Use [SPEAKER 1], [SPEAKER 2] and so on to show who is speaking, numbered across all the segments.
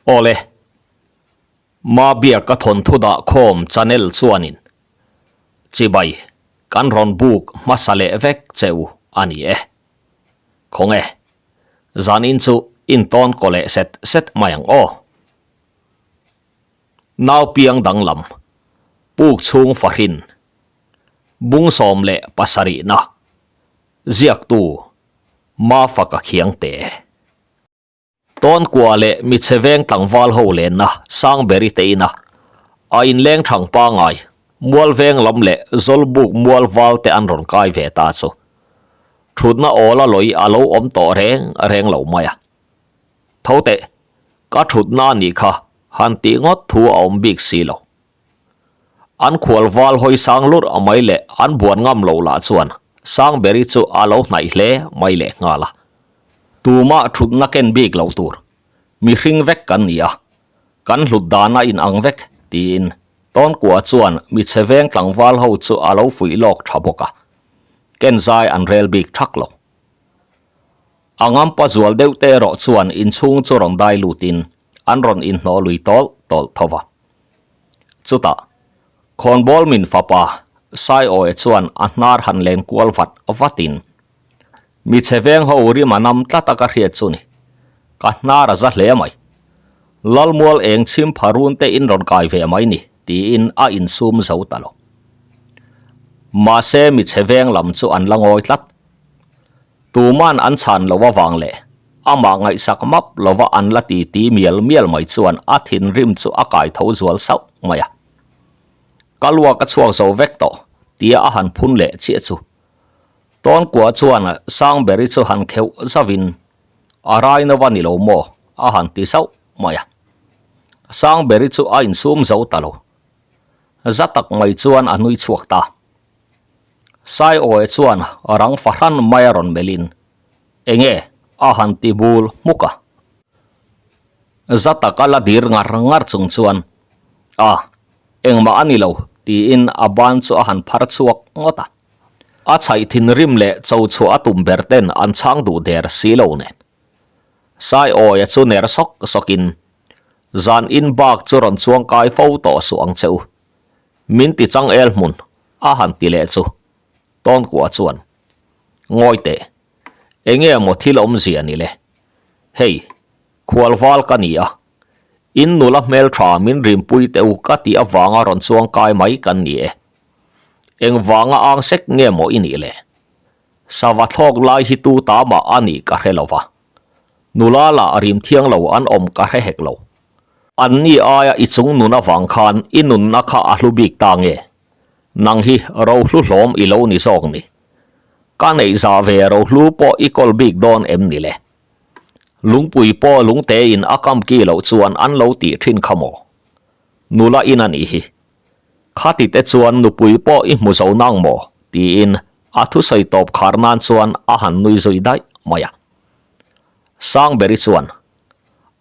[SPEAKER 1] Awle, Mabiaka thawnthu dah khawm channel chuanin chibai kan rawn buk hmasa leh vek che u a ni e. Khawnge, zanin chu intawn kaw leh set set mai ang aw. Nau piang danglam, puk chhung fahrin, bung 17na, ziaktu Mafaka Khiangte. Tawnkua leh michhe veng tlangval ho lenna Sangberi te ina a inleng thang pangai mual veng lam leh Zawlbuk mual val te an rawn kai ve ta chu thutna awl a lawi a lo awm tawh reng reng lo mai a. Tho teh, ka thutna a nih kha han tih ngawt thu a awm bik si lo. An khual val hawi sang lurh a mai leh an buan ngam lo lah chuan Sangberi chu a lo hnaih hle mai leh nghal a. Tumah thutna ken bik lo tur mihring vek kan ni a, kan hlut dan a inang vek tiin Tawnkua chuan michhe veng tlangval ho chu a lo fuih lawk tha bawk a, ken zai an rel bik thak lo. A ngampa zual deuh te erawh chuan inchhung chu rawn dai lutin an rawn inhnawh lui tawlh tawlh tho va. Chutah, khawnbawl min fapa Saiawi chuan a hnar han len kual vat vatin, Mi chhe veng ho rim a nam tlat a ka hriat chu ni. Ka hnar a za hle mai. Lalmual eng chhim pha run te in rawn kai ve mai ni, tiin a insum zo ta lo. Mahse mi chhe veng lam chu an la ngawi tlat. Tuman an chhan lo avang leh amah ngaihsak map lova an la ti ti mial mial mai chuan a thinrim chu a kai tho zual sauh mai a. Ka luak a chhuak zo vek tawh tia a han phun leh chiah chu Tawnkua chuan Sangberi chu han kheuh zauhin a rai nova ni lo maw a han ti sauh mai a. Sangberi chu a insum zo ta lo. Za tak mai chuan a nui chhuak ta. Saiawi chuan rang fahran mai a rawn melhin, Enge? a han ti bul hmuk a. Za taka la dir ngar ngar chung chuan, A, engmah a ni lo, tiin a ban chu a han phar chhuak ngawt a. A chhaih thinrim leh cho chhuah a tum ber ten an chhang duh der si lo nen. Saiawia chu ner sawk sawkin, Zan in bak chu rawn chuang kai fo tawh suh ang che u. Min ti chang el hmun a han ti leh chu Tawnkua chuan, Ngawi teh, enge maw thil awmzia ni le? Hei, khual val ka ni a, in nula hmeltha min rimpui teh u ka tih avanga rawn chuang kai mai kan ni e. Engvanga ang sek nge maw i nih le? Sava thlawk lai hi tu ta mah a nih ka hre lo va, nula lah rim thiang lo an awm ka hre hek lo. An ni aia i chung nun avang khan i nunna kha a hlu bik ta nge? Nang hi rohlu hlawm i lo ni zawk ni. Ka neih zah ve rohlu pawh i kawl bik dawn em ni le? Lungpui pawh lungte in a kam ki loh chuan an lo tih thin kha maw? Nula in a nih hi. Khati te chuan nupui pawh i hmu zo nang maw? tiin a thusawi tawp khar nan chuan a han nui zui daih mai a. Sangberi chuan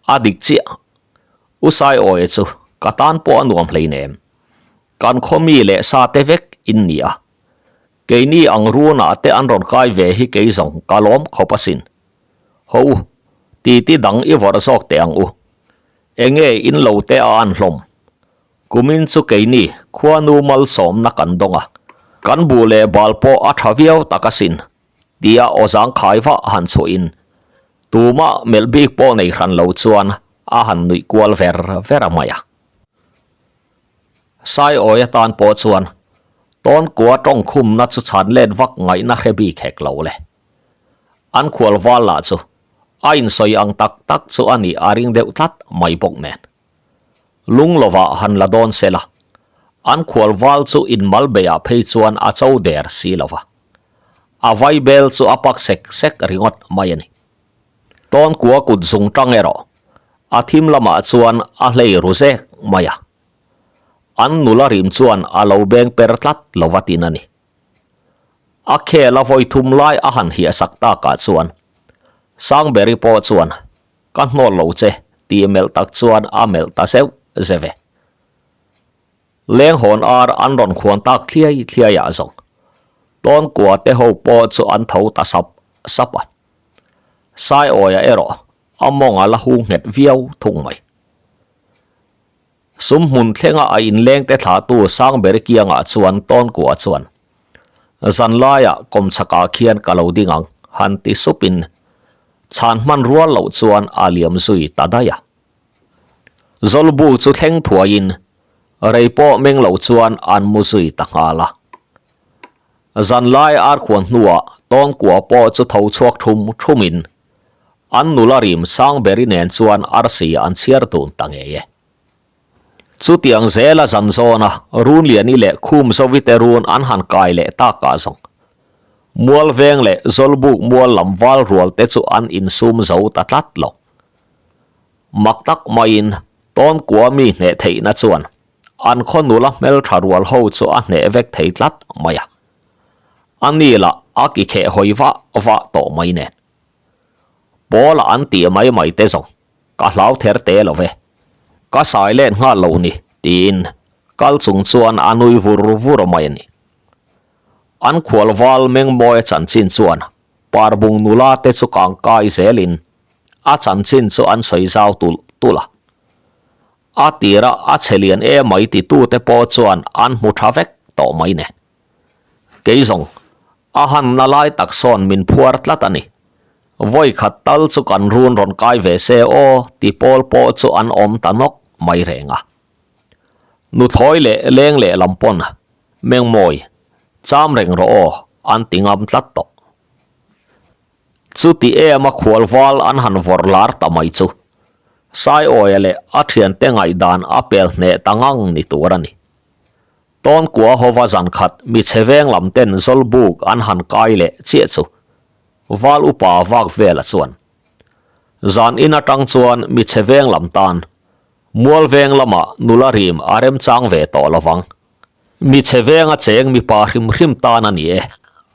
[SPEAKER 1] A dik chiah. U Saiawi chu ka tan pawh a nuam hleinem. Kan khaw mi leh sa te vek in ni a. Keini ang runah te an rawn kai ve hi kei zawng ka lawm khawp asin. Ho u, titi dang i vawrh zawk teh ang u. Enge in lo te a an hlawm. Kumin chu keini khuanu malsawmna kan dawng a. Kan buh leh bal pawh a tha viau tak asin. Tia aw zangkhai vah a han chhuahin tumah melh bik pawh nei hran lo chuan a han nuih kual ver ver a mai a. Saiawi atan pawh chuan Tawnkua tawngkhumna chu chhan let vak ngaihna hre bik hek lo le. An khual val lah chu a insawi ang tak tak chu a nih a ring deuh tlat mai bawk nen. Lung lovah han la dawn se la, an khual val chu inmal beiah phei chuan a cho der si lo va. A vai bel chu a pak sek sek ringawt mai a ni. Tawnkua kut zung tang erawh a thim lamah chuan a hlei ru zek mai a. An nula rim chuan a lo beng per tlat lo va tin a ni. A khel a vawi thum lai a han hiahsak takah chuan Sangberi pawh chuan Ka hnawl lo che tih melh tak chuan a melh ta zeuh zeuh e. Lenghawn ar an rawn khuan tak thliai thliai ah zawng. Tawnkua te ho pawh chu an tho ta sap sap a. Saiawia erawh a mawng a la hung nghet viau thung mai. Sumhmun thlenga a inlengte thlahtu Sangberi kiangah chuan Tawnkua chuan, Zanlaiah kawmchhakah khian ka lo ding ang, han ti supin chhan hman rual loh chuan a liam zui ta daih a. Zawlbu chu thleng thuaiin rei pawh meng lo chuan an mu zui ta nghal a. Zanlai arkhuan hnuah Tawnkua pawh chu tho chhuak thum thumin An nula rim Sangberi nen chuan arsi an chhiar dun ta ngei e. Chutiang zela zan zawna Runliani leh Khumzovite run an han kai leh takah zawng Mualveng leh Zawlbuk mual lam val rual te chu an insum zo ta tlat lo. Mak tak maiin Tawnkua mi hneh theihna chuan an khaw nula hmeltha rual ho chu a hneh vek thei tlat mai a. A ni lah a ki kheh hawi vah vah tawh mai nen. Pawl a an tih mai mai te zawng ka hlau ther te lo ve. Ka sai let nghal lo ni tiin kal chung chuan a nui vur vur mai a ni. An khual val Mengmawia chanchin chuan Parbung nula te chu kang kai zelin a chanchin chu an sawi zau tulh tulh a. A tira a che lian emai titute pawh chuan an hmu tha vek tawh mai nen. Kei zawng, a hanna lai tak sawn min phuar tlat a ni. Vawi khat tal chu kan run rawn kai ve se aw ti pawl pawh chu an awm ta nawk mai reng a. Nuthlawi leh leng leh lam pawn Mengmawi, cham reng rawh aw an ti ngam tlat tawh. Chuti em a khual val an han vawrh lar ta mai chu Saiawia leh a thiante ngaihdan a pel hneh ta ngang ni tur a ni. Tawnkua hova zan khat mi chhe veng lam ten Zawlbuk an han kai leh chiah chu Val upa vak vela chuan zan in atang chuan mi chhe veng lam tan mual veng lamah nula rim a remchang ve tawh lovang. Mi chhe venga cheng mipa hrim hrim tan a ni e,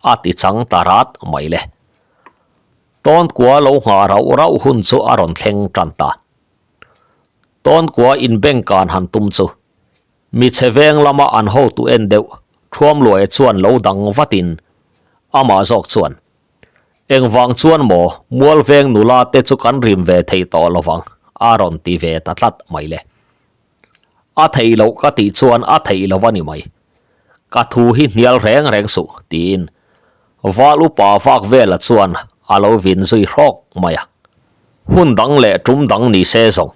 [SPEAKER 1] a ti chang ta rat mai le. Tawnkua lo nghah rauh rauh hun chu a rawn thleng tan ta. Tawnkua inbengkan han tum chu Mi chhe veng lama an hotu en deuh Thuamluaia chuan lo dang vatin amah zawk chuan, Engvang chuan maw Mualveng nula te chu kan rim ve thei tawh lovang a rawn ti ve ta tlat mai le. A theih loh ka tih chuan a theih lo a ni mai. Ka thu hi hnial reng reng suh tiin Val upa vak vela chuan a lo vin zui hrawk mai a. Hun dang leh tum dang ni se zawng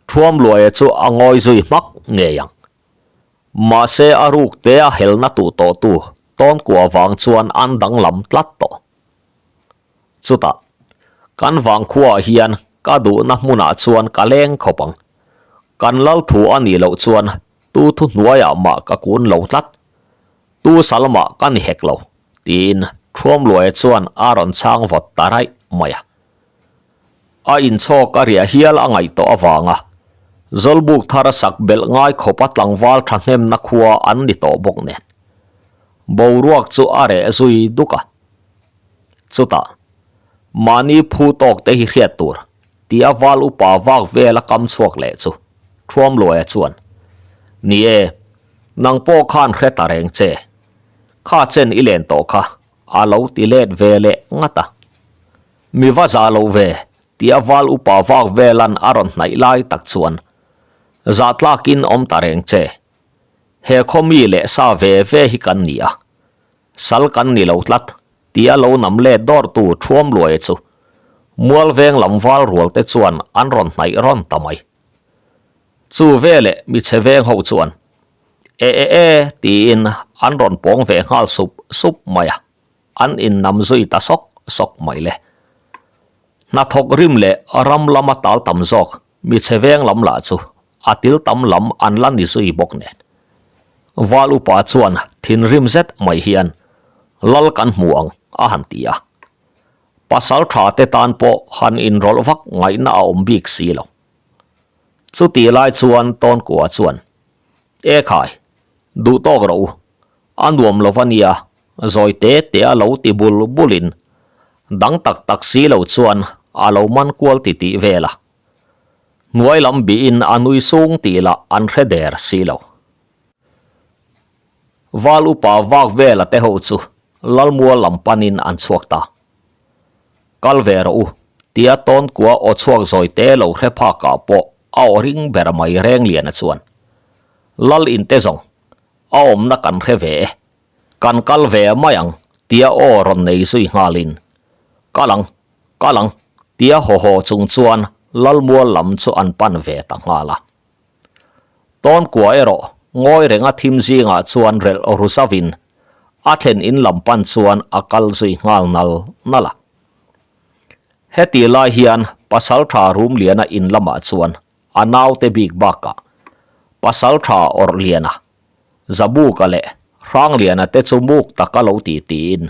[SPEAKER 1] Thuamluaia chu a ngawi zui hmak ngei ang. Mahse a ruk te a helna tuh tawhtu Tawnkua vang chuan an danglam tlat tawh. Chutah, kan vangkhuaah hian ka duhna hmunah chuan ka leng khawp ang. Kan lal thu a nih loh chuan tu thu hnuaiah mah ka kun lo tlat. Tu sal mah ka ni hek lo, tiin Thuamluaia chuan a rawn chhang vawt ta raih mai a. A inchhawk a riah hial a ngaih tawh avanga Zawlbuk thar a sak belh ngai khawpa tlangval thahnemna khua an ni tawh bawk nen boruak chu a reh zui duk a. Chutah, mahni phu tawk te hi hriat tur tia val upa vak vel a kam chhuak leh chu Thuamluaia chuan, Ni e, nang pawh khan hre ta reng che, kha chen i len tawh kha a lo ti let ve leh ngat a. Mi va zah lo ve, tia val upa vak velan a rawn hnaih lai tak chuan zah tlakin awm ta reng che. He khaw mi leh sa ve ve hi kan ni a, sal kan ni lo tlat, tia lo nam let dawrtu Thuamluaia chu Mualveng lam val rual te chuan an rawn hnaih rawn ta mai. Chu veleh mi chhe veng ho chuan E e e tiin an rawn pawng ve nghal sup sup mai a. An innam zui ta sawk sawk mai le. Hnathawk rim leh ram lama tal tam zawk mi chhe veng lam lah chu a til tam lam an la ni zui bawk nen. Val upa chuan thinrim zet mai hian Lal kan hmu ang a han ti a. Pasal tha te tan pawh han inrawlh vak ngaihna a awm bik si lo. Chuti lai chuan Tawnkua chuan, E khai, duh tawk rawh u, A nuam lo va nia, zawi te te a lo ti bul bulin dang tak tak si lo chuan a lo man kual ti tih vel a. Hnuai lam bihin a nui sung tih lah an hre der si lo. Val upa vak vela te ho chu Lalmual lam panin an chhuak ta. Kal ve rawh u, tia Tawnkua aw chhuak zawi te lo hre phakah pawh. a aw ring ber mai Rengliana chuan, Lal inte zawng, a awmna kan hre ve e, kan kal ve mai ang tia aw rawn nei zui nghalin, Kal ang, kal ang tia haw haw chung chuan Lalmual lam chu an pan ve ta nghal a. Tawnkua erawh ngawi renga thim zingah chuan relh ru zauhin a thlen in lam pan chuan a kal zui nghal nal nal a. Heti lai hian Pasaltha Rumliana in lamah chuan a naute bik bakah Pasaltha Awrhliana, Zabuka leh Hrangliana te chu muk taka lo ti tiin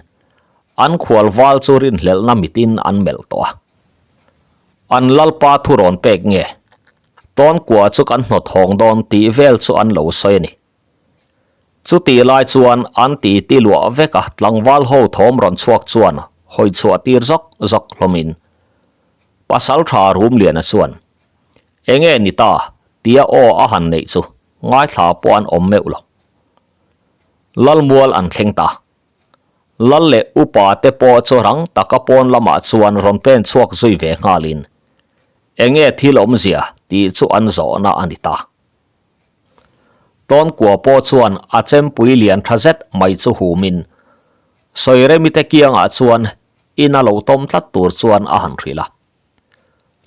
[SPEAKER 1] an khual val chu rinhlelhna mitin an melh tawh a. An lalpa thu rawn pek nge? Tawnkua chu kan hnawt hawng dawn tih vel chu an lo sawi a ni. Chutih lai chuan an ti ti luah vek a, tlangval ho thawm rawn chhuak chuan hawi chhuah tir zawk zawk hlawmin Pasaltha Rumliana chuan, Enge ni ta? tia aw a han neih chu ngaithla pawh an awm meuh lo. Lalmual an thleng ta. Lal leh upa te pawh chu rang taka pawn lamah chuan rawn pen chhuak zui ve nghalin enge thil awmzia tih chu an zawhna a ni ta. Tawnkua pawh chuan a chempui lian tha zet mai chu humin Sawiremite kiangah chuan ina lo tawm tlat tur chuan a han hrilh a.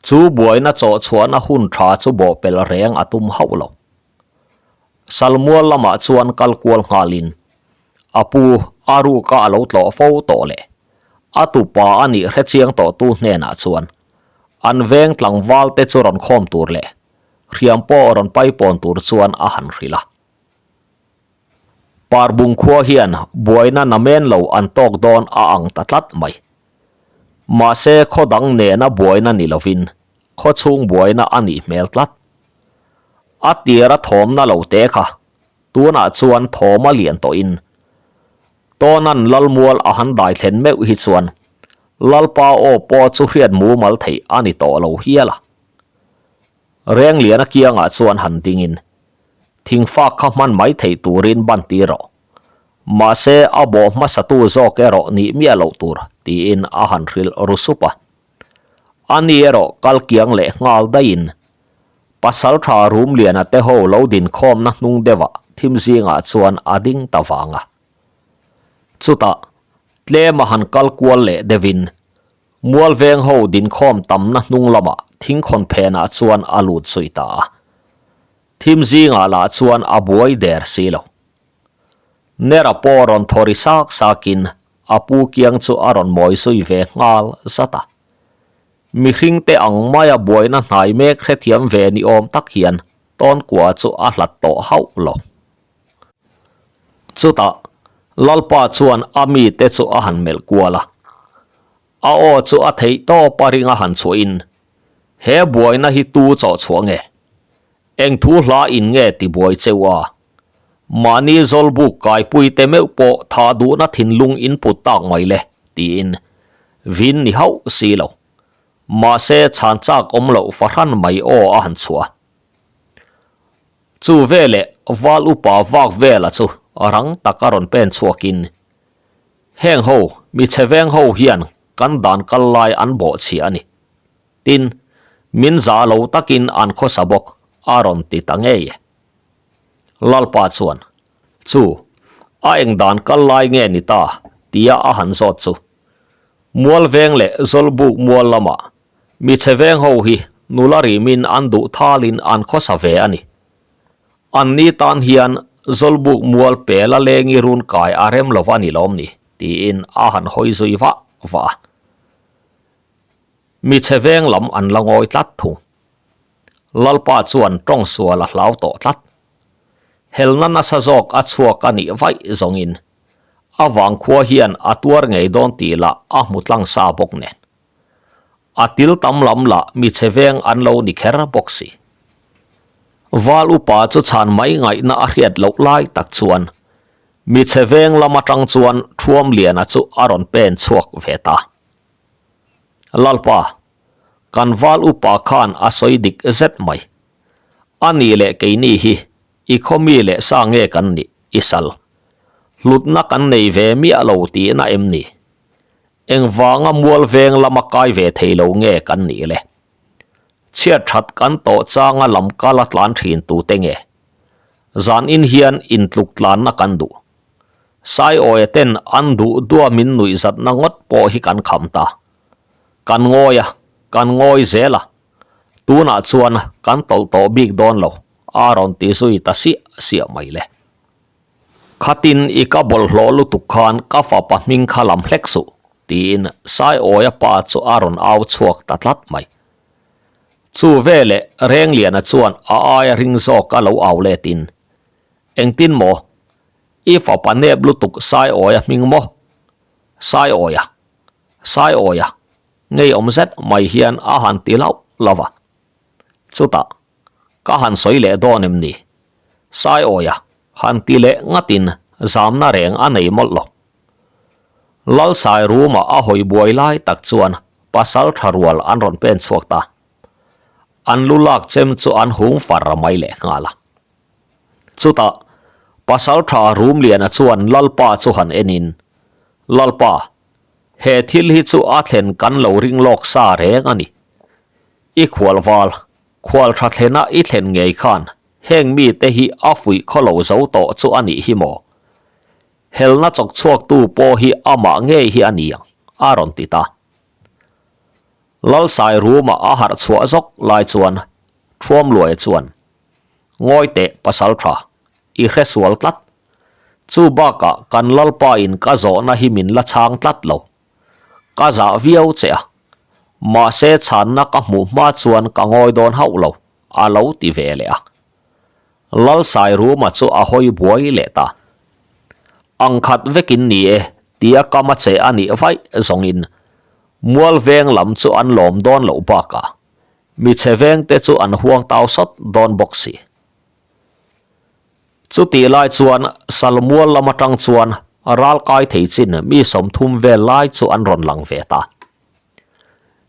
[SPEAKER 1] Chu buaina chawh chhuahna hun tha chu bawhpel reng a tum hauh lo. Salmual lamah chuan kal kual nghalin a pu a ruka a lo tlawh fo tawh leh a tupa a nih hrechiang tawhtu hnenah chuan an veng tlangval te chu rawn khawm tur leh hriam pawh rawn paipawn tur chuan a han hrilh a. Parbung khua hian buaina namen lo an tawk dawn a ang ta tlat mai. Mahse khaw dang nena buaina ni lovin khaw chhung buaina a nih hmel tlat. A tira thawmna lo te kha tunah chuan thawm a lian tawhin Tawnan Lalmual a han dai thlen meuh hi chuan Lalpa aw pawh chu hriat mumal theih a ni tawh lo hial a. Rengliana kiangah chuan han dingin thingfak kha hman mai theih turin ban tir rawh. Mahse a bawh hmasatu zawk erawh nih miah loh tur tiin a han hrilh ru sup a. Ani erawh kal kiang leh nghal daihin Pasaltha Rumliana te ho lo dinkhawmna hnung deuhah thim zingah chuan a ding ta vang a. Chutah tlem a han kal kual leh deuhin Mualveng ho dinkhawm tamna hnung lamah thingkhawn phenah chuan a lut zui ta a. Thim zingah lah chuan a buai der si lo. Nera pawh rawn thaw ri sak sakin a pu kiang chu a rawn mawi zui ve nghal zat a. Mihring te ang maia buaina hnai mek hrethiam ve ni awm tak hian Tawnkua chu a hlat tawh hauh lo. Chutah Lalpa chuan a mite chu a han melh kual a. A aw chu a theih tawp a ring a han chhuahin, He buaina hi tu chawh chhuah nge? Eng thu hla in nge ti buai cheu a? Mahni zawlbuk kaipui te meuh pawh thah duhna thinlung in put tak mai le, tiin vin ni hauh si lo. Mahse chhan chak awm loh fahran mai aw a han chhuah a. Chu veleh val upa vak vela chu rang taka rawn pen chhuakin, Heng ho, mi chhe veng ho hian kan dan kal lai an bawh chhia a ni. Tin, min zah lo takin an khawsa bawk a rawn ti ta ngei e. Lalpa chuan, Chu, a eng dan kal lai nge ni ta? tia a han zawt chu. Mualveng leh Zawlbuk mual lamah Mi chhe veng ho hi nula rimin an duh thalin an khawsa ve a ni. Anni tan hian Zawlbuk mual pela lengi run kai a rem lo va ni lawm ni? tiin a han hawi zui vah vah a. Mi chhe veng lam an la ngawi tlat thung. Lalpa chuan tawng sual a hlau tawh tlat. Helna nasa zawk a chhuak a nih vaih zawngin a vangkhua hian a tuar ngei dawn tih lah a hmu tlang sa bawk nen. A til tam lam lah mi chhe veng an lo ni kher bawk si. Val upa chu chhan mai ngaihna a hriat loh lai tak chuan mi chhe veng lam atang chuan Thuamliana chu a rawn pen chhuak ve ta. Lalpa, kan val upa khan a sawi dik zet mai. A ni leh keini hi i khaw mi leh sa nge kan nih i sal. Hlutna kan nei ve miah lo tihna em ni? Engvanga mual veng lama kai ve thei lo nge kan nih le? Chhiat that kan tawh changa lam kal a tlan thin tute nge? Zan in hian intluk tlanna kan duh. Saiawia ten an duh duah min nuihzatna ngawt pawh hi kan kham ta. Kan ngawi a, kan ngawi zel a. Tunah chuan kan tawlh tawh bik dawn lo, a rawn ti zui ta siah siah mai le. Khatin i ka bawlhhlawh lutuk khan ka fapa hming kha lam hlek suh, tiin Saiawia pa chu a rawn au chhuak ta tlat mai. Chu veleh Rengliana chuan a aia ring zawk a lo au letin, Engtin maw? I fapa nep lutuk Saiawia hming maw? Saiawia! Saiawia! Ngeiawm zet mai hian a han ti lauh lauh a. Chutah, Ka han sawi leh dawn em ni? Saiawia han ti leh ngatin zamna reng a nei mawlh lo. Lalsai room-a a hawi buai lai tak chuan pasal tha rual an rawn pen chhuak ta. An lu lak chem chu an hung far mai leh nghal a. Chutah, pasal tha Rumliana chuan Lalpa chu han enin, Lalpa, he thil hi chu a thlen kan lo ring lawk sa reng a ni. I khual val, khual tha thlena i thlen ngei khan heng mite hi a fuih khaw lo zo tawh chu a nih hi maw? Helna chawk chhuaktu pawh hi amah ngei hi a ni ang, a rawn ti ta. Lalsai room-a a harh chhuah zawk lai chuan Thuamluaia chuan, Ngawi teh pasal tha, i hre sual tlat. Chu bakah kan Lalpa in ka zawhna hi min la chhang tlat lo. Ka zah viau che a, mahse chhanna ka hmuh hma chuan ka ngawi dawn hauh lo, a lo ti ve leh a. Lalsai Ruma chu a hawi buai leh ta. Ang khat vekin ni e, tia kama che a nih vaih zawngin mual veng lam chu an lawm dawn loh bakah mi chhe vengte chu an huang tau sawt dawn bawk si. Chutih lai chuan Salmual lam atang chuan ral kai thei chin mi 30 vel lai chu an rawn lang ve ta.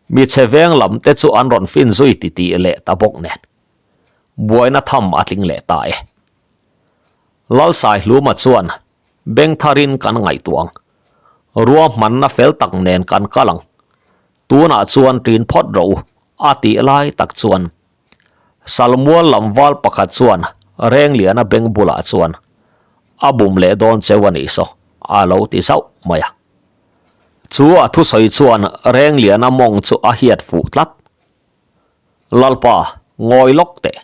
[SPEAKER 1] Mi chhe veng lam te chu an rawn fin zui titih leh ta bawk nen. Buaina tham a tling leh ta e. Lalsaihluma chuan beng tharin kan ngaihtuah ang. Ruahmanna fel tak nen kan kal ang. Tunah chuan ṭin phawt rawh u, a tih lai tak chuan Salmual lam val pakhat chuan Rengliana beng bulah chuan a bum leh dawn cheu a nih saw, a lo ti zauh mai a. Chu a thusawi chuan Rengliana mawng chu a hiat fuh tlat. Lalpa, ngawi lawk teh.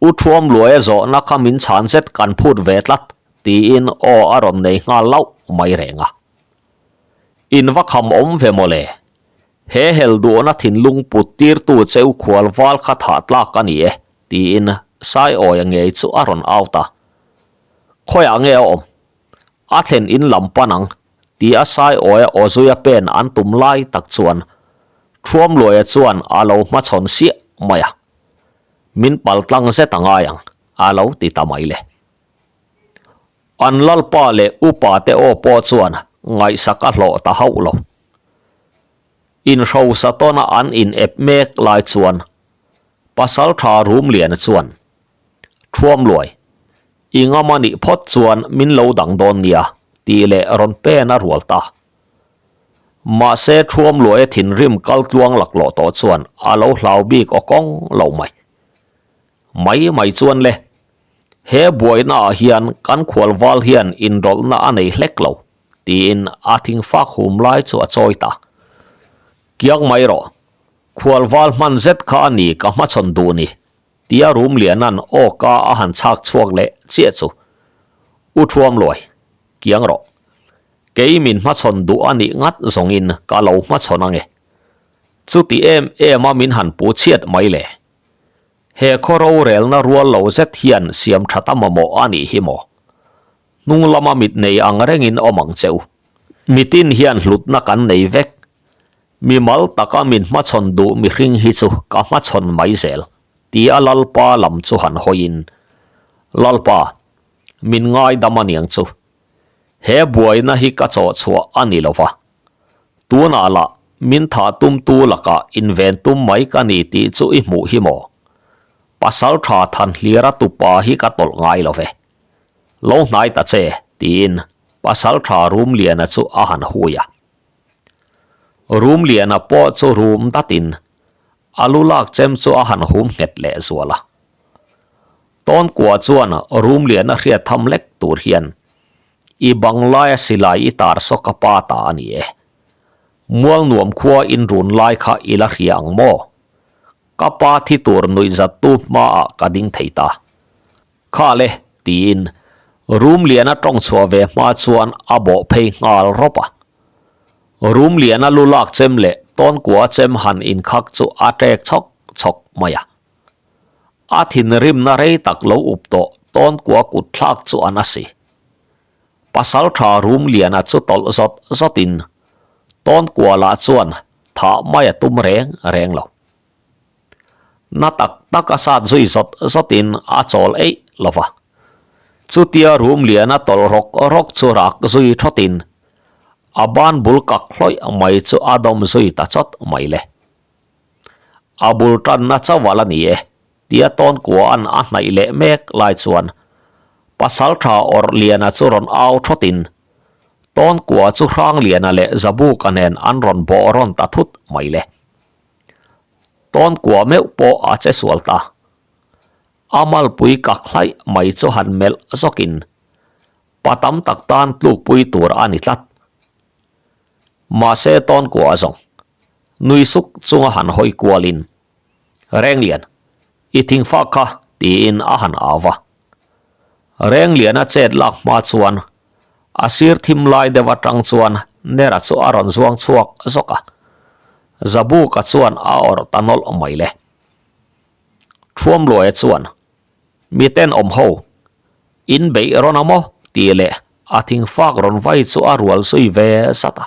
[SPEAKER 1] U Thuam Luaia zawhna kha min chhan zet kan phut ve tlat, tiin aw a rawn nei nghal lauh mai reng a. In va kham awm ve mawle. He hel duhna thinlung put tirtu cheu khual val kha thah tlak a ni e, tiin Saiawia ngei chu a rawn out a. Khawiah nge a awm? A thlen in lam pan ang, tia Saiawia aw zuia pen an tum lai tak chuan Thuamluaia chuan a lo hmachhawn siah mai a. Min pal tlang zet a ngai ang, a lo ti ta mai le. An lalpa leh upa te aw pawh chuan ngaihsak a hlawh ta hauh lo. Inhrosa tawna an in ep mek lai chuan Pasaltha Rumliana chuan, Thuamluai, i ngam a nih phawt chuan min lo dang dawn nia, tih leh rawn pen a rual ta. Mahse Thuamluaia thinrim kal tluang laklawh tawh chuan a lo hlau bik aw kawng lo mai. Mai mai chuan le, he buaina ah hian kan khualval hian inrawlhna a nei hlek lo, tiin a thingfak hum lai chu a chawi ta. Kiang mai rawh, khualval hman zet kha a ni ka hmachhawn duh ni, tia Rumliana'n aw ka a han chhak chhuak leh chiah chu. U Thuamluai, kiang rawh. Kei min hmachhawn duh a nih ngat zawngin ka lo hmachhawn ange. Chuti em em a min han pu chhiat mai le. He khaw rorelna rual lo zet hian siam that a mamawh a nih hi maw? Hnung lama mit nei ang rengin awm ang che u. Mitin hian hlutna kan nei vek. Mimal taka min hmachhawn duh mihring hi chu ka hmachhawn mai zel, tia Lalpa lam chu han hawiin, Lalpa, min ngaidam a niang chu. He buaina hi ka chawh chhuah a ni lo va. Tunah lah min thah tumtu lakah inven tum mai ka ni tih chu i hmuh hi maw? Pasal tha than hlira tupa hi ka tawlh ngai lo ve. Lo hnai ta che, tiin pasal tha Rumliana chu a han hui a. Rumliana pawh chu rum datin. A lu lak chem chu a han hum nghet leh zual a. Tawn kua chuan room lian a hriat tham lek tur hian i bang laia silai i tar saw ka pa ta a ni e. Mual nuam khua in run lai kha i la hria ang maw? Ka pa thi tur nuihzat tu hmaah ka ding thei ta. Kha le, tiin room liana tawng chhuah ve hma chuan a bawh phei nghal rawp a. Room liana lu lak chem leh tawn kua chem han inkhak chu a ṭek chhawk chhawk mai a. A thinrimna rei tak lo up tawh tawn kua kut thlak chu a na si. Pasal tha room liana chu tawlh zawt zawtin tawn kua lah chuan thah mai a tum reng reng lo. Na tak tak a sat zui zawt zawtin a chawl eih lo va. Chutia room liana tawlh rawk rawk chu rak zui thawtin a ban bul kak hlawih mai chu a dawm zui ta chawt mai le. A bul tanna chauh a la ni e, tia tawn kua'n a hnaih leh mek lai chuan Pasaltha Awrhliana chu rawn au thawtin tawn kua chu Hrangliana leh Zabuka nen an rawn bawh rawn ta thut mai le. Tawn kua meuh pawh a che sual ta. A malpui kak hlaih mai chu han melh zawkin pa tam tak tan tlukpui tur a ni tlat. Mahse tawn kua zawng nui suk chunga han hawi kualin, Renglian, i thingfak kha tiin a han au va. Rengliana chet lak hma chuan a sir thim lai deuh atang chuan Nera chu a rawn zuang chhuak zawk a, Zabuka chuan a awrh ta nawlh mai le. Thuamluaia chuan, Mi tenawm ho, in beih rawn a maw? tih leh a thingfak rawn vai chu a rual zui ve zat a.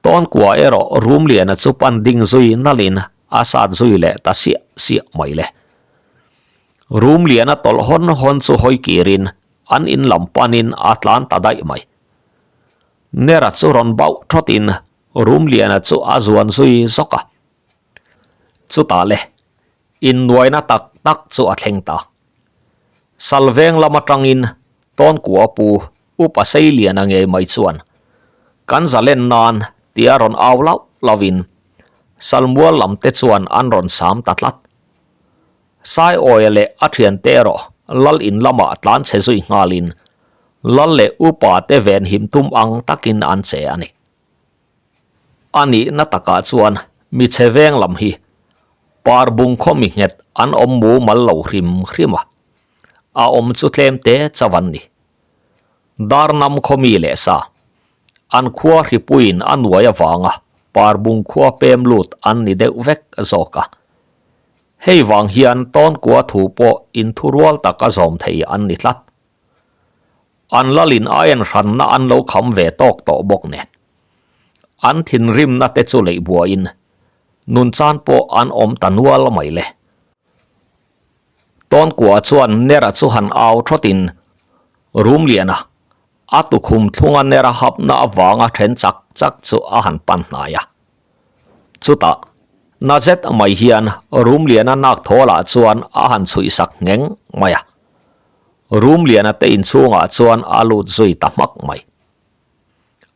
[SPEAKER 1] Tawnkua erawh Rumliana chu pan ding zui nalhin a sat zui leh ta siah siah mai le. Rumliana tawlh hawn hawn chu hawi kirin an in lam panin a tlan ta daih mai. Nera chu rawn bauh thawtin Rumliana chu a zuan zui zawk a. Chutah le, innuaina tak tak chu a thleng ta. Salveng lam atangin Tawnkua pu Upa Seiliana ngei mai chuan kan zalen nan tia rawn au lauh lauhin Salmual lam te chuan an rawn sam ta tlat. Saiawia leh a thiante erawh Lal in lamah tlan chhe zui nghalin Lal leh Upa te venhim tum ang takin an che a ni. A nihna takah chuan mi chhe veng lam hi Parbung khaw mi nghet an awm mumal lo hrim hrim a, a awm chu tlem te chauh an ni. Darnam khaw mi leh sa, an khua hripuiin a nuai avanga Parbung khua pem lut an ni deuh vek zawk a. Hei vang hian Tawnkua thu pawh inthurual taka zawm thei an ni tlat. An lalin a en hranna an lo kham ve tawk tawh bawk nen. An thinrimna te chu leih buaiin nun chan pawh an awm ta nual mai le. Tawnkua chuan Nera chu han au thawtin Rumliana a tukhum thlunga Nera hapna avanga then chak chak chu a han pan hnai a. Chutah, na zet mai hian Rumliana nak thawlah chuan a han chhuihsak ngheng mai a. Rumliana te inchhungah chuan a lut zui ta hmak mai.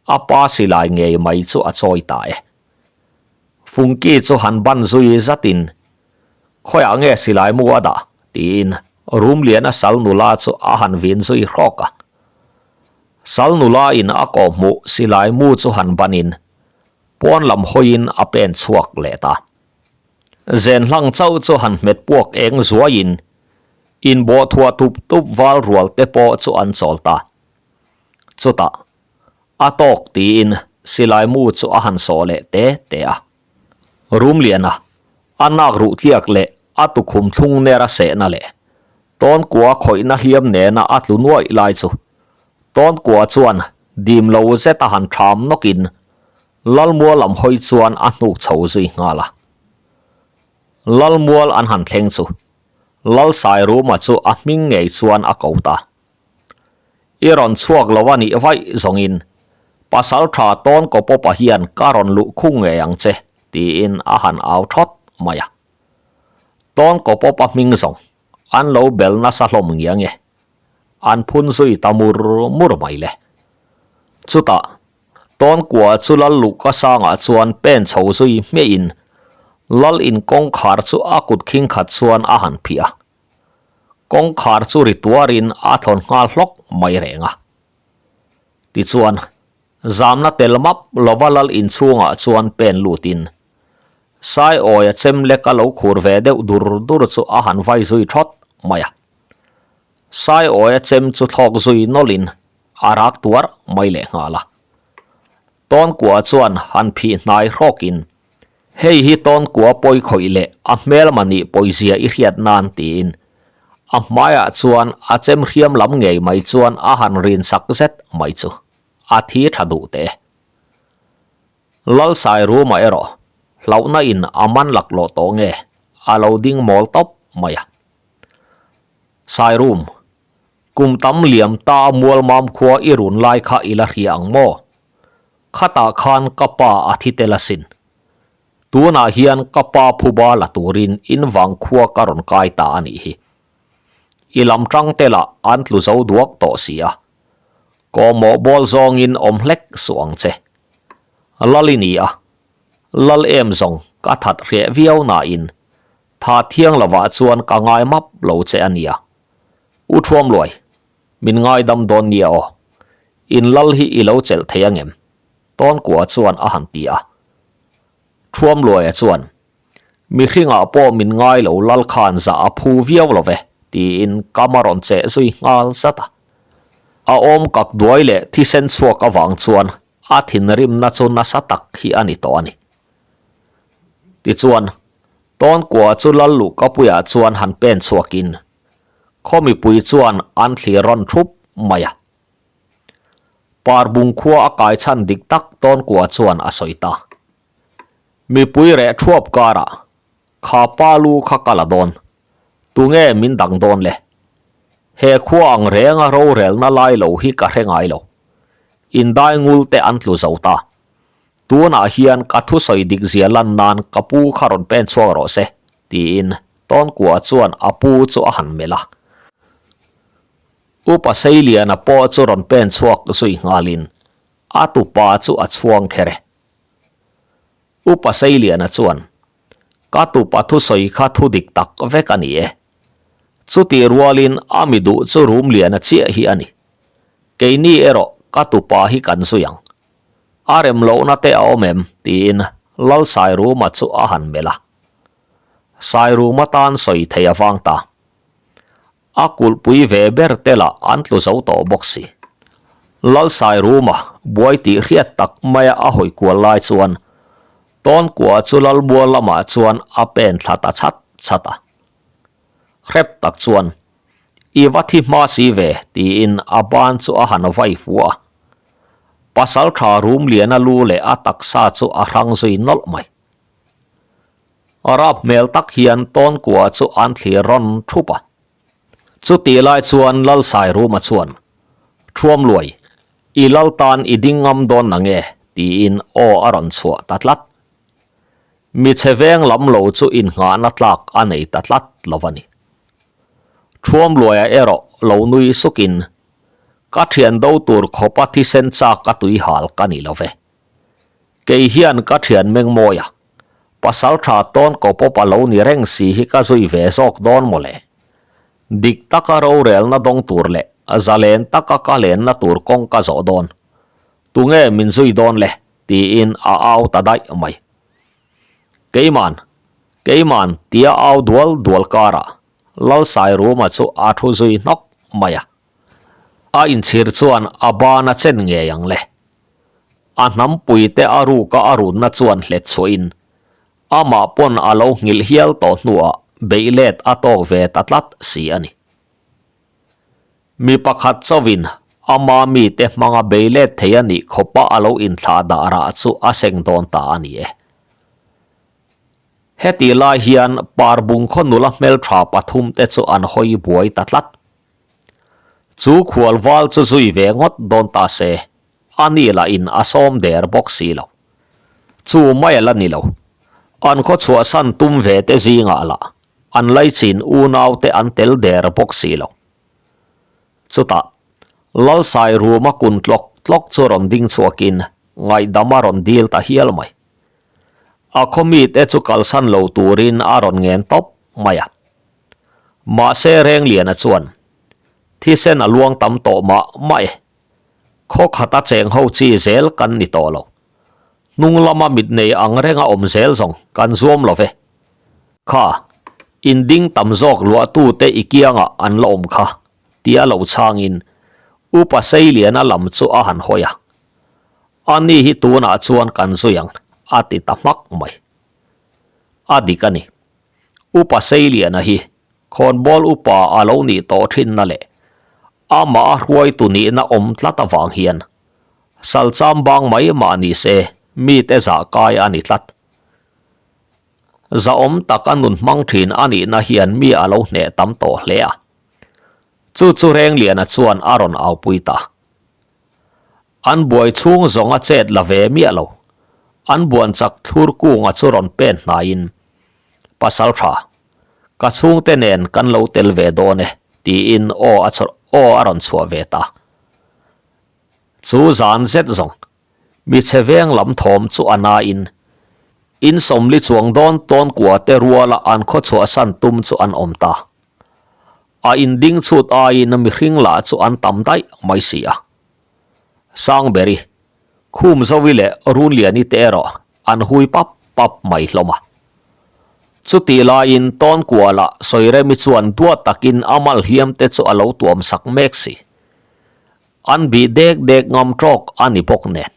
[SPEAKER 1] A pa silai ngei mai chu a chawi ta e. Fungki chu han ban zui zatin, Khawiah nge silai mu a dah? tiin Rumliana sal nula chu a han vin zui hrawk a. Sal nula in a kawhhmuh silai mu chu han banin pawn lam hawiin a pen chhuak leh ta. Zen hlang chauh chu han hmet puak eng zuaiin inbawh thuah tup tup val rual te pawh chu an chawl ta. Chutah, a tawk tiin silai mu chu a han sawh leh te te a. Rumliana, a nak ruh tliak leh a tukhum thlung ner a sehna leh Tawnkua khawihna hliam nena a tlu nuaih lai chu Tawnkua chuan dim lo zet a han ṭham nawkin Lalmual lam hawi chuan a hnuk chho zui nghal a. Lalmual an han thleng chu Lalsairuma chu a hming ngei chuan a ko ta. I rawn chhuak lo a nih vaih zawngin pasal tha tawn kaw pawpa hian ka rawn luh khung ngei ang che tiin a han au thawt mai a. Tawn kaw pawpa hming zawng an lo bel nasa hlawm ngiang e. An phun zui ta mur mur mai le. Chutah Tawnkua chu lal luhka sangah chuan pen chho zui hmiahin. Lal in kawngkhar chu a kut khing khat chuan a han phih a. Kawngkhar chu ri tuarin a thawn nghal hlawk mai reng a. Tichuan, zamna tel map lova lal inchhungah chuan pen lutin Saiawia chem lek a lo khur ve deuh dur dur chu a han vai zui thawt mai a. Saiawia chem chu thlawk zui nawlhin a rak tuar mai leh nghal a. Tawnkua chuan han phih hnai hrawkin, Hei hi Tawnkua pawi khawih leh a hmelma nih pawizia i hriat nan tiin a hmaiah chuan a chem hriam lam ngei mai chuan a han rin sak zet mai chu a thi tha duh teh e. Lalsairuma erawh hlauhna in a man laklawh tawh nge a lo ding mawl tawp mai a. Sairum, kum tam liam ta Mualmam khua i run lai kha i la hria ang maw? Khatah khan ka pa a thi tel asin. Tunah hian ka pa phuba la turin in vang khua ka rawn kai ta a nih hi. I lam tang te lah an tlu zo duak tawh si a. Kawhmawh bawl zawngin awm hlek suh ang che. Lal i ni a, lal em zawng ka that hreh viau nain tha thiang lovah chuan ka ngai map lo che a nia. U Thuamluai, min ngaidam dawn nia aw. In lal hi i lo chelh thei angem? Tawnkua chuan a han ti a. Thuamluaia chuan, Mihringah pawh min ngai lo lal khan zah a phu viau lo ve, tiin kam a rawn cheh zui nghal zat a. A awm kak duai leh thisen chhuak avang chuan a thinrimna chu nasa tak hi a ni tawh a ni. Tichuan, Tawnkua chu lal luhkapuiah chuan han pen chhuakin khaw mipui chuan an thlir rawn thup mai a. Parbung khua a kai chhan dik tak Tawnkua chuan a sawi ta. Mipui reh thuap karah kha pa lu kha ka la dawn, tunge min dang dawn le? He khua ang renga rorelna lai lo hi ka hre ngai lo. Indai ngul te an tlu zo ta. Tunah hian ka thusawi dik zia lan nan ka pu kha rawn pen chhuak rawh se, tiin Tawnkua chuan a pu chu a han melh a. Upa Seiliana pawh chu rawn pen chhuak zui nghalin a tupa chu a chhuang kher e. Upa Seiliana chuan, Ka tupa thusawi kha thu dik tak vek a ni e. Chutih rualin a mi duh chu Rumliana chiah hi a ni. Keini erawh ka tupa hi kan zui ang. A rem lohna te a awm em? tiin Lal Sairuma chu a han melh a. Sairuma tan sawi thei a vang ta. A kulhpui ve ber te lah an tlu zo tawh bawk si. Lal Sairuma buai tih hriat tak maia a hawi kual lai chuan Tawnkua chu Lalmual lamah chuan a pen thla ta chhat chhat a. Hrep tak chuan, I va thi hma si ve, tiin a ban chu a han vai fu a. Pasaltha Rumliana lu leh a taksa chu a hrang zui nawlh mai. Rap hmel tak hian Tawnkua chu an thlir rawn thup a. Chutih lai chuan Lalsairuma chuan, Thuamluai, i lal tan i ding ngam dawn nange? tiin aw a rawn chhuah ta tlat. Mi chhe veng lam lo chu innghahna tlak a nei ta tlat lo a ni. Thuamluaia erawh lo nui sukin, Ka thian do tur khawpa thisen chak a tui hal ka ni lo ve. Kei hian ka thian mengmawi a, pasal tha tawn ko pawp a lo ni reng si hi ka zui ve zawk dawn maw le. Dik taka rorelna dawng tur leh zalen taka ka lenna tur kawng ka zawh dawn. Tunge min zui dawn le? Tiin a au ta daih mai. Keiman, Keiman tia au dual dual karah Lalsairuma chu a thu zui hnawk mai a. A inchhir chuan a ban a chen ngei ang le. A hnampui te a ruka a runna chuan hlet chhuahin amah pawn a lo nghilh hial tawh hnuah beih let a tawk ve ta tlat si a ni. Mi pakhat chauhin ama mite hmanga bei let thei a nih khawpa a lo inthlah dah rah chu a seng dawn ta a ni e. Heti lai hian Parbung khaw nula hmeltha pathumte chu an hawi buai ta tlat. Chu khual val chu zui ve ngawt dawn ta se, a ni lahin a sawm der bawk si lo. Chu mai a la ni lo. An khaw chhuahsan tum ve te zingah lah an laichin unaute an tel der bawk si lo. Chutah, Lalsai ruma kun tlawk tlawk chu rawn ding chhuakin ngaihdam a rawn dil ta hial mai. A khaw mite chu kalsan lo turin a rawn ngen tawp mai a. Mahse Rengliana chuan thisen a luang tam tawh mah mah e. Khaw khata cheng ho chi zel kan ni tawh lo. Hnung lama mit nei ang renga awm zel zawng kan zuam lo ve. Kha, in ding tam zawk luahtute i kiangah an la awm kha, tia lo chhangin Upa Seiliana lam chu a han hawi a. Ani hi tunah chuan kan zui ang, a ti ta hmak mai. A dik a ni. Upa Seiliana hi khawnbawl upa a lo nih tawh thinna leh amah a hruaitu nihna awm tlat avang hian salcham bang mai mah ni se mite zah kai a ni tlat. Zahawm tak a nun hmang thin a nihna hian mi a lo hneh tam tawh hle a. Chu chu Rengliana chuan a rawn aupui ta. An buai chhung zawng a chet la ve miah lo. An buan chak thlur kunga chu rawn pen hnaiin, Pasal tha, ka chhungte nen kan lo tel ve dawn e, tiin aw a aw a rawn chhuah ve ta. Chu zan zet zawng, mi chhe veng lam thawm chu a nain, in sawmli chuang dawn tawn kua te ruala an khaw chhuahsan tum chu an awm ta. A inding chhut aiin mihring lah chu an tam daih mai si a. Sangberi, Khumzovi leh Runliani te erawh an hui pap pap mai hlawm a. Chutih laiin Tawnkuala Sawiremi chuan duat takin a mal hliam te chu a lo tuam sak mek si. An bih dek dek ngam tawk a ni bawk nen,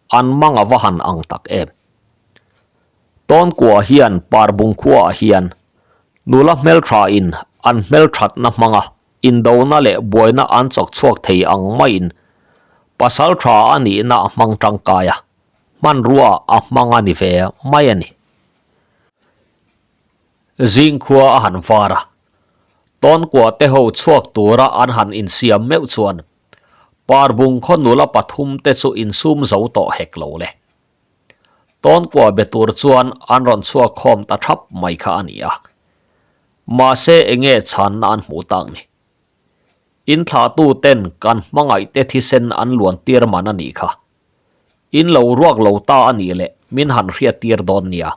[SPEAKER 1] an mang a va han ang tak em. Tawnkua hian Parbung khuaah hian nula hmelthain an hmelthatna hmanga indona leh buaina an chawk chhuak thei ang maiin pasal tha a nihna a hmang tangkai a, hmanrua a hmang a ni ve mai a ni. Zingkhua a han var a, Tawnkua te ho chhuak tura an han insiam meuh chuan Parbung khaw nula pathum te chu insum zo tawh hek lo le. Tawnkua be tur chuan an rawn chhuak khawm ta thap mai kha a ni a. Mahse enge chhanna an hmuh tak ni. In thlahtu ten kan hmangaih te thisen an luan tir man a nih kha. In lo ruak lo ta a nih leh min han hriat tir dawn nia.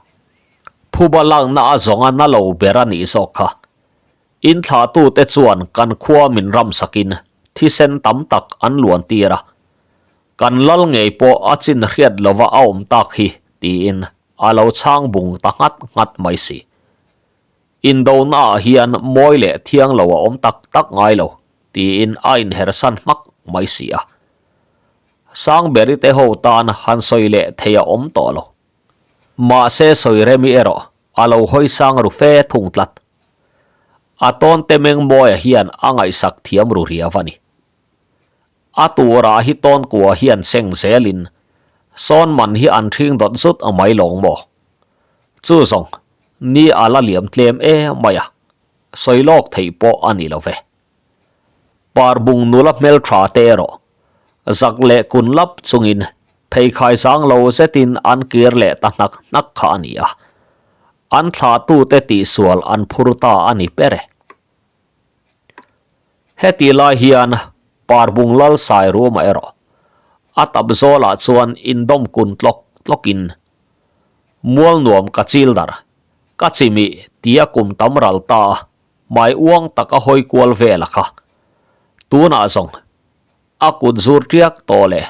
[SPEAKER 1] Phuba lakna a zawnga na lo ber a nih zawk kha. In thlahtute chuan kan khua min ramsakin thisen tam tak an luan tir a, kan lal ngei pawh a chin hriat lova a awm tak hi tiin a lo chhang bung ta nghat nghat mai si. Indonaah hian mawi leh thiang lo a awm tak tak ngai lo tiin a inhersan hmak mai si a. Sangberi te ho tan han sawi leh thei a awm tawh lo. Mahse sawi remi erawh a lo hawi sang ru fe thung tlat. A tawnte Mengmawia hian a ngaihsak thiam ru riau a ni. A turah hi tawnkua hian seng zelin sawn man hi an hring dawt zut a mai lawng maw? Chu zawng, ni a la liam tlem e mai a, sawi lawk theih pawh a ni lo ve. Parbung nula hmeltha te erawh zak leh kun lap chungin pheikhai zang lo zetin an kir leh ta hnak hnak kha a ni a. An thlahtute tihsual an phur ta a ni ber e. Heti lai hian Parbung Lal Sairuma erawh a tap zawlah chuan indawm kun tlawk tlawkin Mual nuam ka chil dar, ka chimih tia kum tam ral ta a, hmai uang taka hawi kual vel a kha. Tunah zawng a kut zur tiak tawh leh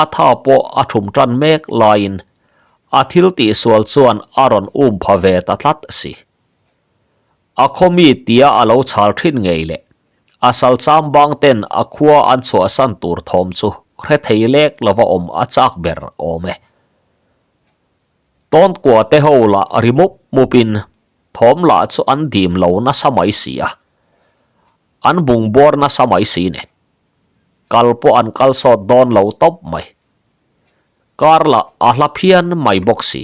[SPEAKER 1] a tha pawh a thum tan mek laiin a thil tihsual chuan a rawn um pha ve ta tlat si. A khaw mi tia a lo chhal thin ngei leh a sal cham bang ten a khua an chhuahsan tur thawm chu hre thei lek lova awm a chak ber awm e. Tawnkua te ho lah ri mup mup in thawm lah chu an dim lo nasa mai si a, an bung bawr nasa mai si nen kal pawh an kal sawt dawn lo tawp mai. Kar lah a hla phian mai bawk si.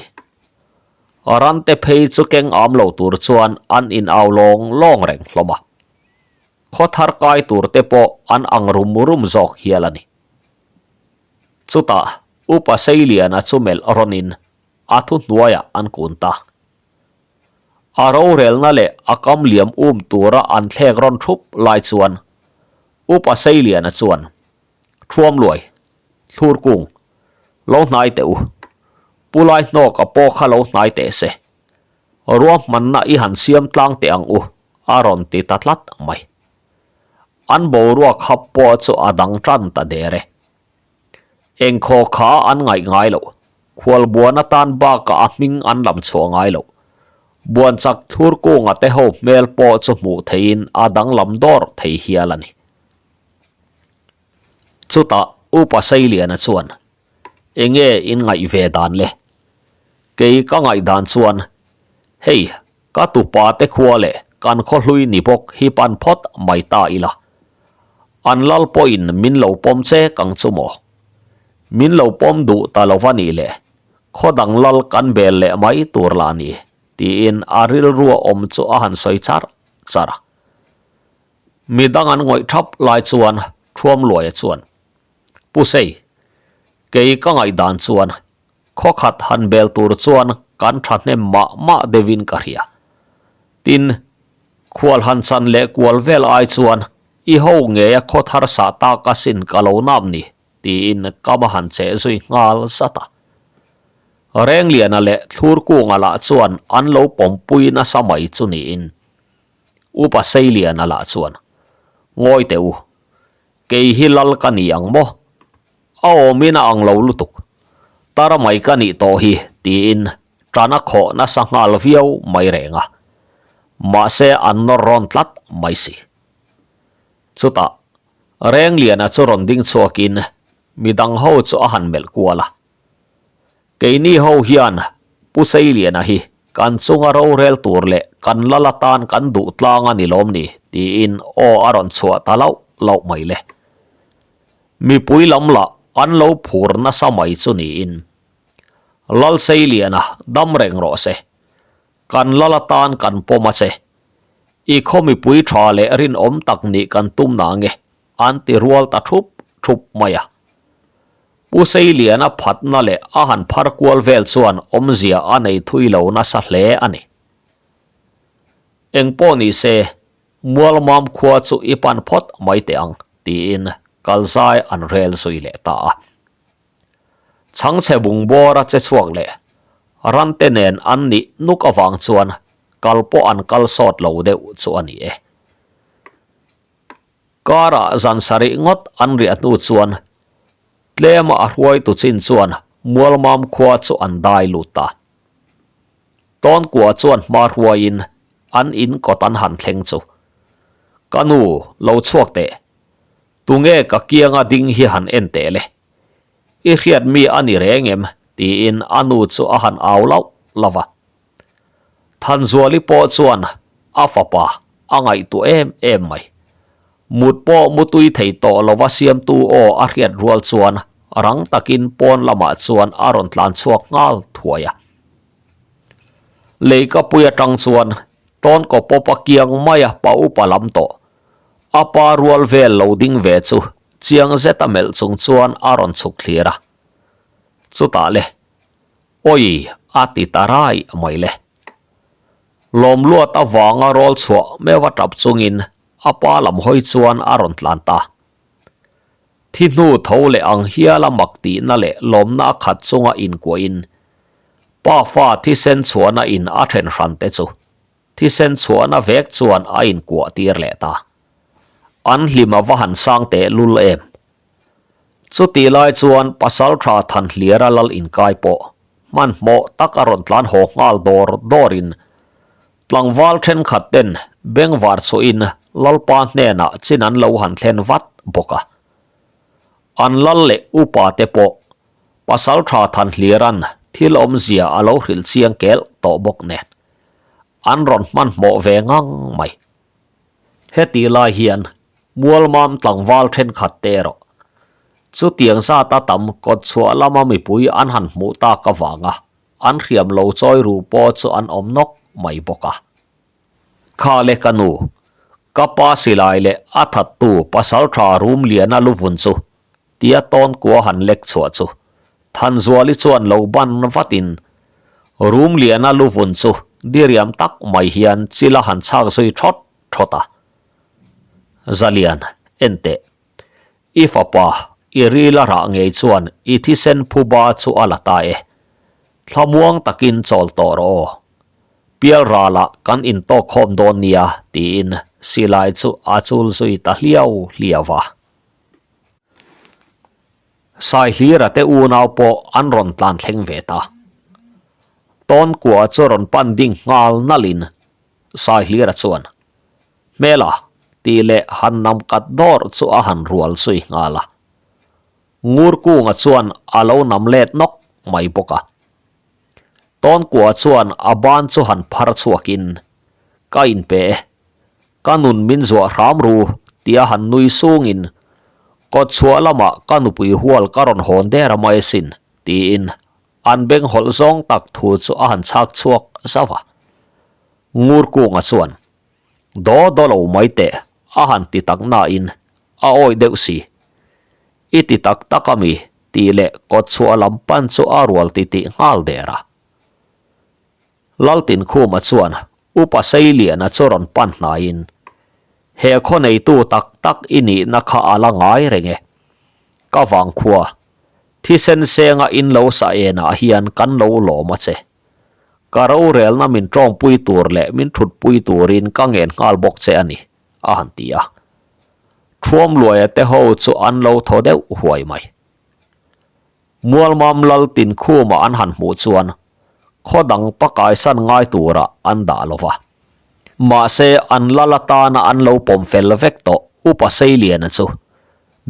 [SPEAKER 1] Ran te phei chu keng am lo tur chuan an in au lawng lawng reng hlawm a. Khaw thar kai tur te pawh an ang rum rum zawk hial a ni. Chutah Upa Seiliana chu melh rawnin a thu hnuaiah an kun ta. A rorelna leh a kam liam um tura an thlek rawn thup lai chuan Upa Seiliana chuan, Thuamluai, thlur kung, lo hnai teh u. Pu Laihnawka pawh kha lo hnai teh se. Ruahmanna i han siam tlang teh ang u, a rawn ti ta tlat mai. An boruak hap pawh chu a dang tan ta der e. Engkhaw kha an ngaih ngai loh, khual buan atan bakah a hming an lam chhuah ngai loh. Buan chak thlur kunga te ho hmel pawh chu hmuh theihin a danglam dawr thei hial a ni. Chutah Upa Seiliana chuan, Enge in ngaih ve dan le? Kei ka ngaih dan chuan, hei ka tupa te khua leh kan khaw hlui ni bawk hi pan phawt mai ta ila. An lal pawhin min lo pawm che kang chu maw? Min lo pawm duh ta lo va nih le, khaw dang lal kan bel leh mai tur lah ni, tiin a rilrua awm chu a han sawi char char a. Midang an ngawih thap lai chuan Thuamluaia chuan, Pu Sei, kei ka ngaihdan chuan khaw khat han bel tur chuan kan thahnem mah mah deuhin ka hria. Tin, khual han chan leh kual vel ai chuan i ho ngeia khaw thar sah tak asin ka lo nap ni, tiin ka va han cheh zui nghal zat a. Rengliana leh Thlurkunga lah chuan an lo pawmpui nasa mai chu niin Upa Seiliana lah chuan, Ngawi teh u, kei hi lal ka ni ang maw? A awmin a ang lo lutuk. Tar mai ka nih tawh hi, tiin tan a khawh nasa nghal viau mai reng a. Mahse an nawr rawn tlat mai si. Chutah, Rengliana chu rawn ding chhuakin midang ho chu a han melh kual a. Keini ho hian Pu Seiliana hi kan chunga rorel tur leh kan lal atan kan duh tlang a ni lawm ni tiin aw a rawn chhuah ta lauh lauh mai le. Mipui lam lah an lo phur nasa mai chu niin Lal Seiliana dam reng rawh se, kan lal atan kan pawm a che, i khaw mipui tha leh rinawm tak nih kan tum na nge an ti rual ta thup thup mai a. Pu Seiliana phatna leh a han phar kual vel chuan awmzia a nei thui lo nasa hle a ni. Eng pawh ni se, Mualmam khua chu i pan phawt mai teh ang, tiin kalzai an rel zui leh ta a. Chhangchhe bungbawra che chhuak leh rante nen an nih nuk avang chuan kal pawh an kal sawt lo deuh chu a ni e. Karah zan sarih ngawt an riah hnu chuan tlema a hruaitu chin chuan Mualmam khua chu an dai lut ta. Tawnkua chuan hma hruaiin an in kawt an han thleng chu, Ka nu, lo chhuak teh. Tunge ka kianga ding hi han en teh le. I hriat mi a ni reng em? tiin a nu chu a han au lauh lauh va. Thanzuali pawh chuan a fapa a ngaihtuah em em mai. Mut pawh mutui thei tawh lova siamtu aw a hriat rual chuan rang takin pawn lamah chuan a rawn tlan chhuak nghal thuai a. Leikapui atang chuan tawnkaw pawp a kiang mai a pa upa lam tawh. A pa rual vel lo ding ve chu chiang zeta melh chung chuan a rawn chhuk thlir a. Chutah le. Awi, a ti ta rai mai le. Lawmluat avanga rawl chhuah meuh a tap chungin a pa lam hawi chuan a rawn tlan ta. Thi hnu tho leh ang hiala mak tihna leh lawmna a khat chunga inkuahin pa fa thisen chhuahna in a then hran te chu thisen chhuahna vek chuan a inkuah tir leh ta. An hlim a va han sang teh lul em. Chutih lai chuan Pasaltha Thanhliara lal inkai pawh hmanhmawh tak a rawn tlan haw nghal dawr dawrin tlangval thenkhat ten bengvar chhuahin Lalpa hnenah chin an lo han thlen vat bawk a. An lal leh upa te pawh Pasaltha Thanhliara'n thil awmzia a lo hrilh chiang kel tawh bawk nen an rawn hmanhmawh ve ngang mai. Hetih lai hian Mualmam tlangval thenkhat te erawh chutiang zata tam kawtchhuah lama mipui an han hmuh tak avanga an hriam lo chawi ru pawh chu an awm nawk mai bawk a. Kha le ka nu, ka pa silai leh a thattu pasaltha Rumliana luvun chu tia tawnkua han lek chhuah chu Thanzuali chuan lo ban vatin Rumliana luvun chu diriam tak mai hian chil a han chhak zui thawt thawt a. Zalian, en teh. I fapa, i ril a rah ngei chuan i thisen phuba chu a la ta e. Thlamuang takin chawl tawh rawh aw. Pial ralah kan intawk khawm dawn nia tiin silai chu a chul zui ta hliau hliau a. Saihlira te unau pawh an rawn tlan thleng ve ta. Tawnkua chu rawn pan ding nghal nalhin Saihlira chuan, Hmela tih leh han nam kat dawr chu a han rual zui nghal a. Ngurkunga chuan a lo nam let nawk mai bawk a. Tawnkua chuan a ban chu han phar chhuakin, Ka inpe e, ka nun min zuah hram ru tia han nui sungin, Kawtchhuah lamah ka nupui hual ka rawn hawn der a mai asin tiin an beng hawlh zawng tak thu chu a han chhak chhuak zauh a. Ngurkunga chuan, Daw daw lo mai teh a han ti tak nain a awih deuh si. I ti tak tak a mi tih leh kawtchhuah lam pan chu a rual ti tih nghal der a. Laltinkhuma chuan Upa Seiliana chu rawn pan hnaiin, He khaw neitu tak tak i nihna kha a la ngai reng e. Ka vangkhua, thisen senga in lo sa enah hian kan lo lawm a che. Ka rorelna min tawngpui tur leh min thutpui turin ka ngen nghal bawk che a ni, a han ti a. Thuamluaia te ho chu an lo thaw deuh huai mai. Mualmam lal tinkhuma an han hmuh chuan khaw dang pakaisan ngai turah an dah lo va. Mahse an lal atana an lo pawm fel vek tawh Upa Seiliana chu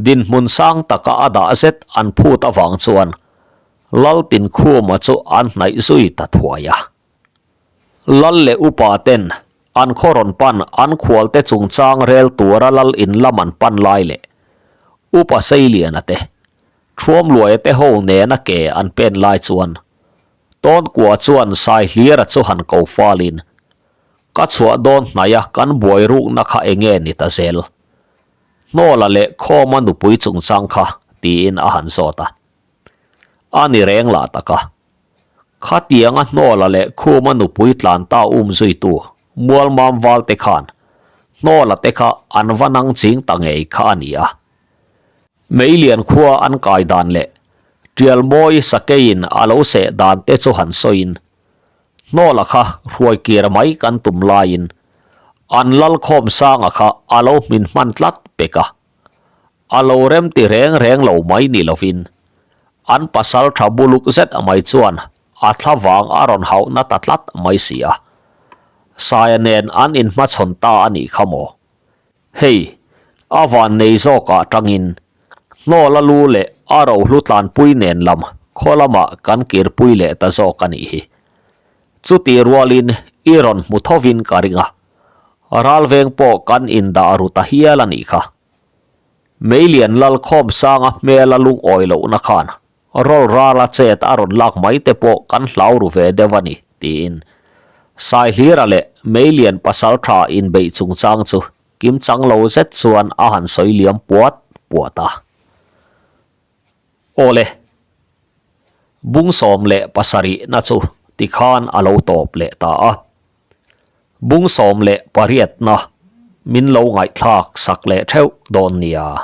[SPEAKER 1] dinhmun sang taka a dah zet an phut avang chuan lal tinkhuma chu an hnaih zui ta thuai a. Lal leh upa ten an khaw rawn pan an khualte chungchang rel tura lal in lam an pan lai leh Upa Seiliana te, Thuamluaia te ho nena ke an pen lai chuan Tawnkua chuan Saihlira chu han ko falin, Ka chhuah dawn hnaia kan buai rukna kha enge ni ta zel? Hnawla leh Khawma nupui chungchang kha tiin a han zawt a. A ni reng lah tak a. Khatianga Hnawla leh Khuma nupui tlan ta um zuitu Mualmam Valte khan Hnawla te kha an va nang ching ta ngei kha a ni a. Meilian khua an kai dan leh Tialmawi sakeiin a lo seh dan te chu han sawiin Hnawla kha hruai kir mai kan tum laiin an Lalkhawmsanga kha a lo hmin hman tlat pek a. A lo rem ti reng reng lo mai ni lovin an pasal tha buluk zet mai chuan a thla vang a rawn hauh na ta tlat mai si a. Saia nen an inhmachhawn ta a nih kha maw? Hei, a van nei zawkah tangin Hnawla lu leh a rohlu tlanpui nen lam khaw lamah kan kirpui leh ta zawk a nih hi. Chutih rualin i rawn hmu thovin ka ring a, ralveng pawh kan indah ru ta hial a nih kha. Meilian Lalkhawmsanga hmela lungawi lohna khan rawl rala chet a rawn lak mai te pawh kan hlau ru ve deuh a ni, tiin Saihlira leh Meilian pasaltha inbeih chungchang chu kimchang lo zet chuan a han sawi liam puat puat a. Awle, bung 17na chu tikhan a lo tawp leh ta a. Bung 18na min lo ngaihthlak sak leh theuh dawn nia.